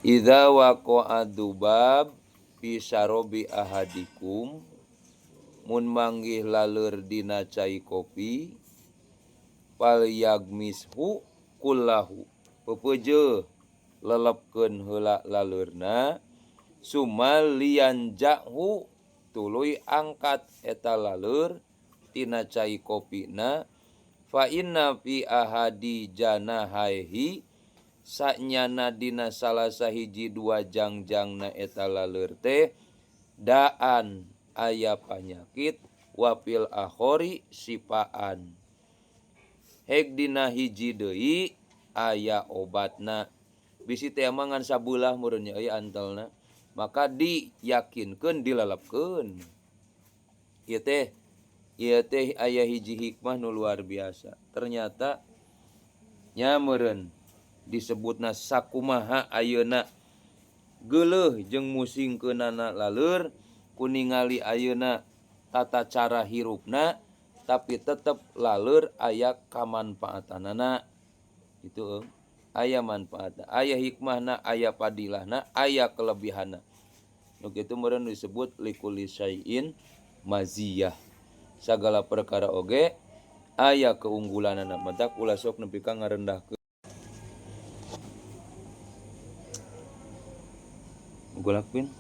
Idza waqa'a dzubab fi syarabi ahadikum, mun manggih laleur dina cai kopi, fal yagmishu kullahu, peupeujeuh lelepkeun heula laleurna, summa liyanjahu, tuluy angkat eta laleur tina cai kopina, fa inna fi ahadi janahaihi, sanyana dina salah sahiji dua jangjangna eta laleur teh daan aya panyakit, wa fil akhori sipaan, heg dina hiji deui aya obatna. Bisi teh mah ngan sabelah meureun nya euy antelna, maka diyakinkeun dilelepkeun. Ieu teh aya hiji hikmah nu luar biasa ternyata nya. Meureun disebutna sakumaha ayeuna geuleuh jeung musingkeunana laleur ku ningali ayeuna tata cara hirupna, tapi tetep laleur aya kamanfaatanana itu, aya manfaatna, aya hikmahna, aya fadilahna, aya kelebihanna. Nu kitu meureun disebut likulli syai'in maziyah, sagala perkara oge aya keunggulanana. Matak ulah sok nepi ka ngarendahkeun. Golak pin.